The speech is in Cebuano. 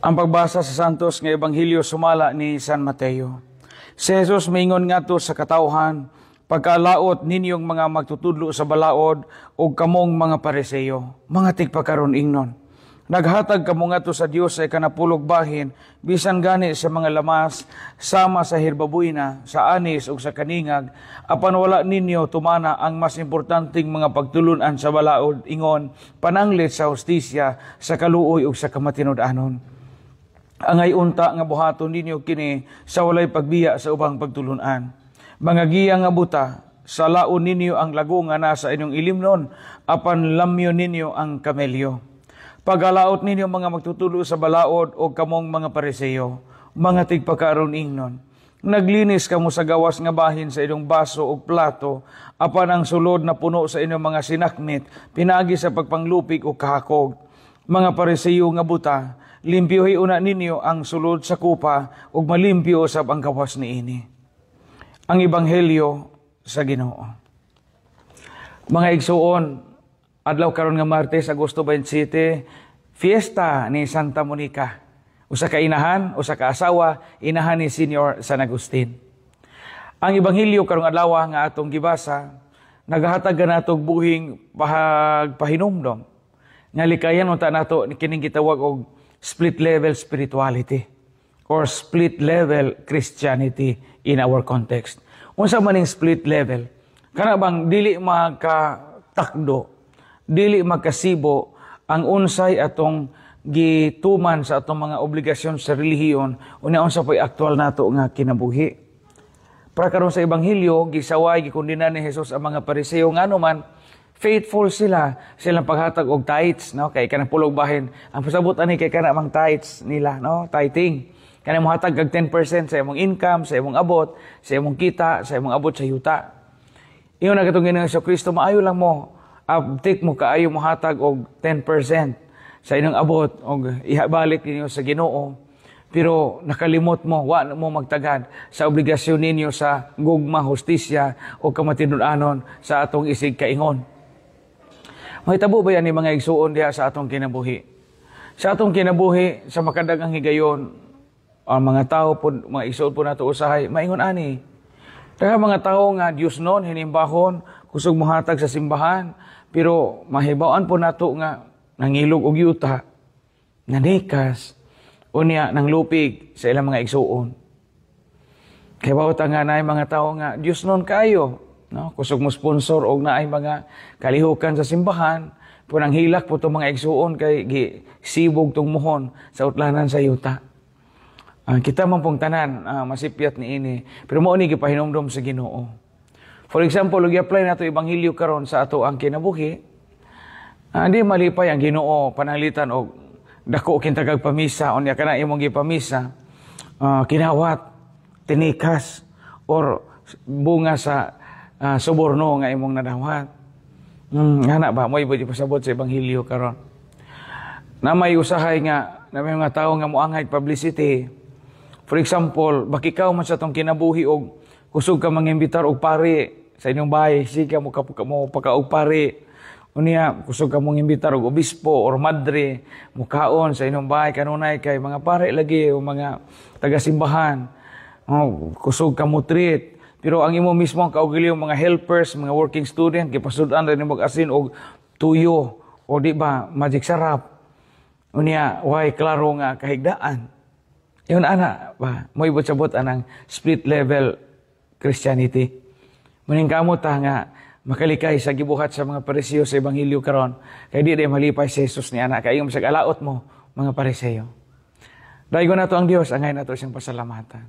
Ang pagbasa sa Santos nga Ebanghelyo sumala ni San Mateo. Si Jesus miingon ngadto sa katawhan, "Pagkalaot ninyong mga magtutudlo sa balaod ug kamong mga Pariseo, mga tigpakaron ingnon. Naghatag kamo ngadto sa Dios sa ikanapulog bahin bisan gani sa mga lamas sama sa herbabuena, sa anis ug sa kaningag, apan wala ninyo tumana ang mas importanteng mga pagtulunan sa balaod, ingon pananglit sa hustisya, sa kaluoy ug sa kamatinud-anon. Angay unta nga buhaton ninyo kini sa walay pagbiya sa ubang pagtulunan. Mga giya nga buta, salaon ninyo ang lago nga nasa inyong ilimnon, apan lamyo ninyo ang kamelyo. Pagalaot ninyo mga magtutudlo sa balaod o kamong mga Pariseo, mga tigpakaron ingnon. Naglinis kamo sa gawas nga bahin sa inyong baso o plato, apan ang sulod na puno sa inyong mga sinakmit, pinaagi sa pagpanglupig o kahakog. Mga Pariseo nga buta, limpyohi una ninyo ang sulod sa kupa ug malimpyo usab ang gawas niini." Ang Ebanghelyo sa Ginoo. Mga igsuon, adlaw karon nga Martes, Agosto 27, fiesta ni Santa Monica. Usa ka inahan, usa ka asawa, inahan ni Senior San Agustin. Ang Ebanghelyo karong adlaw nga atong gibasa, nagahatag nato og buhing pagpahinumdom nga likayan unta nato kining gitawag og split level spirituality or split level Christianity in our context. Unsa man ning split level? Kana bang dili makatakdo, dili magkasibo ang unsay atong gituman sa atong mga obligasyon sa relihiyon unya unsa po'y aktual nato nga kinabuhi. Para karon sa Ebanghelyo, gisaway, gikondena ni Jesus ang mga Pariseo ngano man faithful sila silang paghatag og tithes, no, kay kanang pulog bahin. Ang pasabot ani kay kana mang tithes nila, no, tithing. Kana mohatag kag 10% sa imong income, sa imong abot, sa imong kita, sa imong abot sa yuta. Ingon na katong Ginoong Kristo, maayo lang mo abtik mo kaayo mohatag og 10% sa inyong abot og ihabalik ninyo sa Ginoo. Pero nakalimot mo, wa mo magtagad sa obligasyon ninyo sa gugma, hustisya o kamatinud-anon sa atong isig kaingon. Mahitabo ba yan ni mga igsuon diha sa atong kinabuhi? Sa atong kinabuhi, sa makadagang higayon, ang mga tao po, mga igsuon po nato usahay, maingon ani. Kaya mga tao nga Diyos non, hinimbahon, kusog mohatag sa simbahan, pero mahibawan po nato nga nangilog og yuta, nanikas, unya nang lupig sa ilang mga igsuon. Kay bawat nga naay mga tao nga Diyos non kayo, no? Kusog mo sponsor og naay mga kalihukan sa simbahan, punang hilak po itong mga igsuon kay gi sibog tong muhon sa utlanan sa yuta. Kita man pong tanan masipyat ni ini, pero mao ni gipahinumdom sa Ginoo. For example, ug i-apply nato ebanghelyo karon sa ato ang kinabuhi, di malipay ang Ginoo pananglitan og dako kintagag pamisa unya kana imong gipamisa kinawat, tinikas or bunga sa suborno nga imong nadawat. Ngana ba mo ibod ipasabot sa ebanghelyo karon. Na may usahay nga na may mga tawo nga moangay publicity. For example, bakikaw man sa tong kinabuhi og kusog ka mangimbitar og pare sa inyong bahay, sige mo ka mo pakaog pare. Unya, kusog ka mong imbitar og obispo or madre, mukaon sa inyong bahay kanunay kay mga pare lagi o mga taga-simbahan. Oh, kusog ka mo treat. Pero ang imo mismo ang kaugalingon mga helpers, mga working student, gipasud-an rin mo asin og tuyo o di ba magic sarap. Unya, way klaro nga kahigdaan. Yun ana ba, mo ibot-sabot anang split level Christianity. Muning kamo ta nga makalikay sa gibuhat sa mga Pariseo sa ebanghelyo karon kay di day malipay si Jesus ni ana kay sa alaot mo mga Pariseo. Daygon nato ang Dios, angay nato siyang pasalamatan.